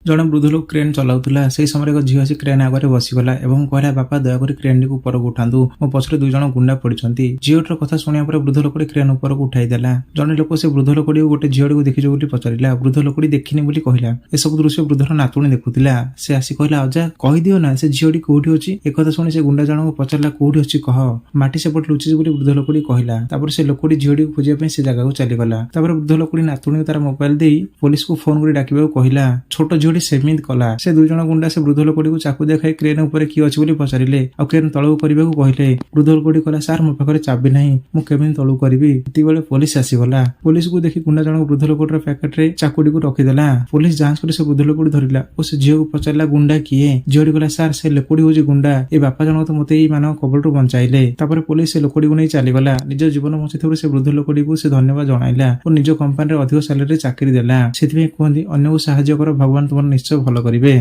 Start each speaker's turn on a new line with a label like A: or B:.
A: ଜଣେ ବୃଦ୍ଧ ଲୋକ କ୍ରେନ୍ ଚଲାଉଥିଲା। ସେହି ସମୟରେ ଏକ ଝିଅ ଆସି କ୍ରେନ୍ ଆଗରେ ବସିଗଲା ଏବଂ କହିଲା, "ବାପା, ଦୟାକରି କ୍ରେନ୍ଟିକୁ ଉପରକୁ ଉଠାନ୍ତୁ। ମୋ ପଛରେ ଦୁଇ ଜଣ ଗୁଣ୍ଡା ପଡିଛନ୍ତି।" ଝିଅଟିର କଥା ଶୁଣିବା ପରେ ବୃଦ୍ଧ ଲୋକଟି କ୍ରେନ୍ ଉପରକୁ ଉଠାଇ ଦେଲା। ଜଣେ ଲୋକ ସେ ବୃଦ୍ଧ ଲୋକଟିକୁ ଗୋଟେ ଝିଅଟିକୁ ଦେଖିଛୁ ବୋଲି ପଚାରିଲା। ବୃଦ୍ଧ ଲୋକଟି ଦେଖିନି ବୋଲି କହିଲା। ଏସବୁ ଦୃଶ୍ୟ ବୃଦ୍ଧର ନାତୁଣୀ ଦେଖୁଥିଲା। ସେ ଆସି କହିଲା, "ଅଜା, କହିଦିଅ ନା, ସେ ଝିଅଟି କୋଉଠି ଅଛି?" ଏକଥା ଶୁଣି ସେ ଗୁଣ୍ଡା ଜଣକୁ ପଚାରିଲା, "କୋଉଠି ଅଛି କହ।" ମାଟି ସେପଟେ ଲୁଚିଛି ବୋଲି ବୃଦ୍ଧ ଲୋକଟି କହିଲା। ତାପରେ ସେ ଲୋକଟି ଝିଅଟିକୁ ଖୋଜିବା ପାଇଁ ସେ ଜାଗାକୁ ଚାଲିଗଲା। ତାପରେ ବୃଦ୍ଧ ଲୋକଟି ନାତୁଣୀକୁ ତାର ମୋବାଇଲ ଦେଇ ପୋଲିସକୁ ଫୋନ କରି ଡାକିବାକୁ କହିଲା। ଛୋଟ ଝିଅଟି ସେମିତି କଲା। ସେ ଦୁଇ ଜଣ ଗୁଣ୍ଡା ସେ ବୃଦ୍ଧ ଲୋକଟିକୁ ଚାକୁ ଦେଖାଇ କ୍ରେନ୍ ଉପରେ କିଏ ଅଛି ବୋଲି ପଚାରିଲେ ଆଉ କ୍ରେନ୍ ତଳକୁ କରିବାକୁ କହିଲେ। ବୃଦ୍ଧ ଲୋକଟି କହିଲା, "ସାର୍, ମୋ ପାଖରେ ଚାବି ନାହିଁ, ମୁଁ କେମିତି ତଳକୁ କରିବି?" ସେତିକିବେଳେ ପୋଲିସ ଆସିଗଲା। ପୋଲିସକୁ ଦେଖି ଗୁଣ୍ଡା ଜଣକ ବୃଦ୍ଧ ଲୋକଟିର ପ୍ୟାକେଟରେ ଚାକୁଟିକୁ ରଖିଦେଲା। ପୋଲିସ ଯାଞ୍ଚ କରି ସେ ବୃଦ୍ଧ ଲୋକଟି ଧରିଲା ଓ ସେ ଝିଅକୁ ପଚାରିଲା, "ଗୁଣ୍ଡା କିଏ?" ଝିଅଟି କହିଲା, "ସାର୍, ସେ ଲୋକଟି ହଉଛି ଗୁଣ୍ଡା। ଏ ବାପା ଜଣକ ତ ମତେ ଏଇ ମାନଙ୍କ କବଳରୁ ବଞ୍ଚାଇଲେ।" ତାପରେ ପୋଲିସ ସେ ଲୋକଟିକୁ ନେଇ ଚାଲିଗଲା। ନିଜ ଜୀବନ ବଞ୍ଚାଇଥିବାରୁ ସେ ବୃଦ୍ଧ ଲୋକଟିକୁ ସେ ଧନ୍ୟବାଦ ଜଣାଇଲା ଓ ନିଜ କମ୍ପାନୀରେ ଅଧିକ ସାଲାରୀରେ ଚାକିରି ଦେଲା। ସେଥିପାଇଁ କୁହନ୍ତି, ଅନ୍ୟକୁ ସାହାଯ୍ୟ କର, ଭଗବାନ ତୁମର ନିଶ୍ଚୟ ଭଲ କରିବେ।